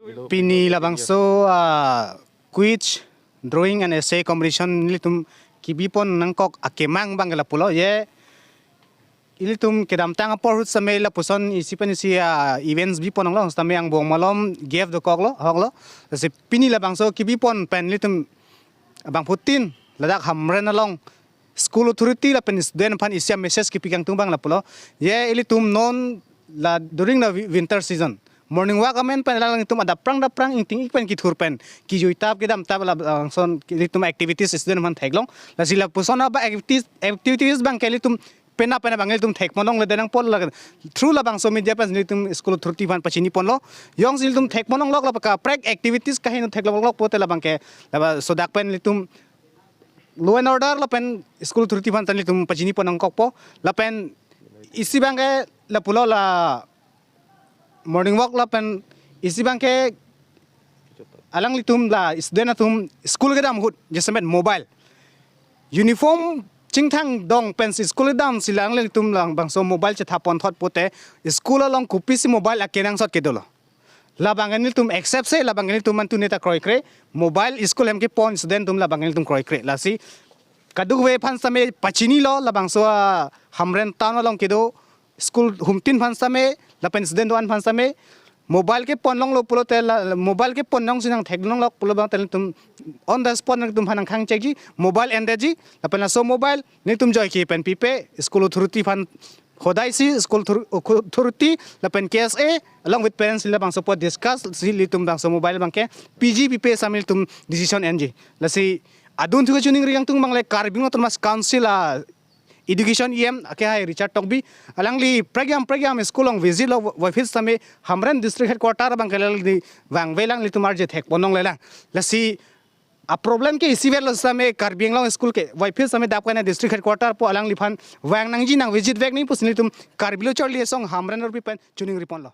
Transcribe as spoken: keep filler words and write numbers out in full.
Pini labangso ah, quiz, drawing and essay competition nelitum kebipon nangkok akemang abang ke lapulo. Ye ilitum kedamtang apor ahut sitame lapuson isi pen isi ah, events bipon longlo, sitame angbong malom gave dokoklo, ahoklo. Lasi pini labangso kebipon pen ilitum abangphutin ladak Hamren along school authority lapen student aphan isi a-message kepi kangtung abang lapulo. Ye ilitum non la during the wi- winter season, morning walk amen pen alanglitum adapprang dapprang ingting-ik pen kethur pen kejui tap kedam tap labangson ilitum activities student aphan theklong. Lasi lapuson aba activities, activities abang ke ilitum pena pena abang ilitum thekpon longle, denang pol la through labangso media pen ilitum school authority aphan pachiniponlo. Jongsi ilitum thekpon longlok, laba kaprek activities kaheno theklonglok pote labang ke laba sodak pen ilitum law and order lapen school authority aphan tan ilitum pachinipon nangkokpo. Lapen isi abang ke lapulo, la morning walk lapen isi abang ke alanglitum la student atum school kedam ahut jasemet mobile uniform chingthang dong pensi school kedamsi alanglitum labangso mobile chethaponthot pote school along kopisi mobile akenangsot kedolo. Labang ke nelitum accept se, labang ke nelitum antu neta kroikre, mobile school hem kepon student atum labang ke nelitum kroikre. Lasi kadokave aphan sitame pachinilo, labangso ah, Hamren town along kedo school humtin aphan sitame lapen student do-an aphan sitame mobile kepon longlo pulote la mobile kepon nangsi nangthek longlok pulo abang ilitum on the spot nangtum aphan nangkhang chekji, mobile endetji, lapen laso mobile nelitum joike pen pipe, school authority aphan hodai si school author- authority lapen K S A along with parents labangso apot discuss si ilitum labangso mobile abang ke P G P P S amil tum decision enji. Lasi adun thuka chuning ri kangtung abang le Karbi Anglong Autonomous Council a Education E M akehai Richard Tokbi, alangli prekjam prekjam school along visit lo, wafit sitame Hamren district headquarter abang ke alangli vangve lang, ilitum arje thekpon longlelang. Lasi a problem ke isivet lo sitame Karbi Anglong school ke wafit sitame dap kane district headquarter pu alangliphan vang nangji, nang visit vek nangji pusi nelitum Karbi Lo Charli Asong Hamren arpi pen chuning riponlo.